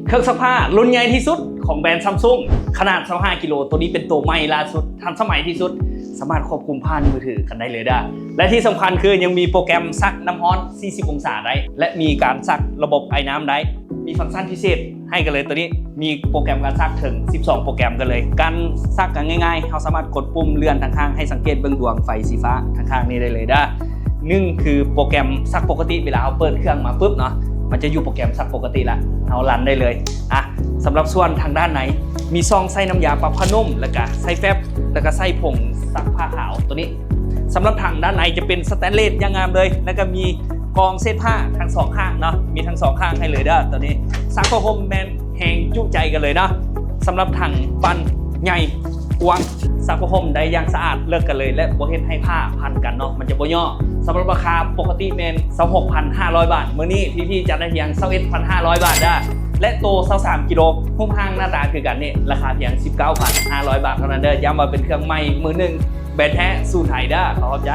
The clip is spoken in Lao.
ເຄື່ອງຊັກຜ້າລຸ້ນໃຫຍ່ທີ່ສຸດຂອງແບຣນຊຳຊຸງ ຂະໜາດຊາວຫ້າກິໂລ ໂຕນີ້ເປັນໂຕໃໝ່ລ່າສຸດ ທັນສະໄໝທີ່ສຸດ ສາມາດຄວບຄຸມຜ່ານມືຖືກັນໄດ້ເລີຍເດີ້ ແລະທີ່ສຳຄັນຄືຍັງມີໂປຣແກຣມຊັກນ້ຳຮ້ອນສີ່ສິບອົງສາໄດ້ ແລະມີການຊັກລະບົບໄອນ້ຳໄດ້ ມີຟັງຊັນພິເສດໃຫ້ກັນເລີຍ ໂຕນີ້ມີໂປຣແກຣມການຊັກເຖິງສິບສອງໂປຣແກຣມກັນເລີຍ ການຊັກກໍງ່າຍໆ ເຮົາສາມາດກົດປຸ່ມເລື່ອນທາງຂ້າງ ໃຫ້ສັງເກດເບິ່ງດວງໄຟສີຟ້າທາງຂ້າງນີ້ໄດ້ເລີຍເດີ້ ໜຶ່ງຄືໂປຣແກຣມຊັກປົກກະຕິ ເວລາເຮົາເປີດເຄື່ອງມາປຶບເນາະ ມັນຈະຢູ່ໂປຣແກຣມຊັກປົກກະຕິລະ ເຮົາລັນໄດ້ເລີຍ ອ່ະ ສຳລັບສ່ວນທາງດ້ານໃນ ມີຊ່ອງໃສ່ນ້ຳຢາປັບຜ້ານຸ້ມ ແລ້ວກະໃສ່ແຟັບ ແລ້ວກະໃສ່ຜົງຊັກຜ້າຂາວໂຕນີ້ ສຳລັບຖັງດ້ານໃນຈະເປັນສະແຕນເລດຢ່າງງາມເລີຍ ແລ້ວກະມີກອງເສດຜ້າທັງສອງຂ້າງເນາະ ມີທັງສອງຂ້າງໃຫ້ເລີຍເດີ້ ໂຕນີ້ ຊັກຜ້າຫົ່ມແມ່ນແຮງຈຸໃຈກັນເລີຍເນາະ ສຳລັບຖັງປັ້ນໃຫຍ່ກວ້າງ ຊັກຜ້າຫົ່ມໄດ້ຢ່າງສະອາດເລິກກັນເລີຍ ແລະບໍ່ເຮັດໃຫ້ຜ້າພັນກັນເນາະ ມັນຈະບໍ່ຍໍ້ ສຳລັບລາຄາປົກກະຕິແມ່ນຊາວຫົກພັນຫ້າຮ້ອຍບາດ ມື້ນີ້ພີພີຈັດໃຫ້ພຽງຊາວເອັດພັນຫ້າຮ້ອຍບາດເດີ້ ແລະໂຕຊາວສາມກິໂລ ຮູບຮ່າງໜ້າຕາຄືກັນນີ້ ລາຄາພຽງສິບເກົ້າພັນຫ້າຮ້ອຍບາດເທົ່ານັ້ນເດີ້ ຢ້ຳວ່າເປັນເຄື່ອງໃໝ່ມືໜຶ່ງ ແບຣນແທ້ສູ່ໄທເດີ້ ຂໍຂອບໃຈ.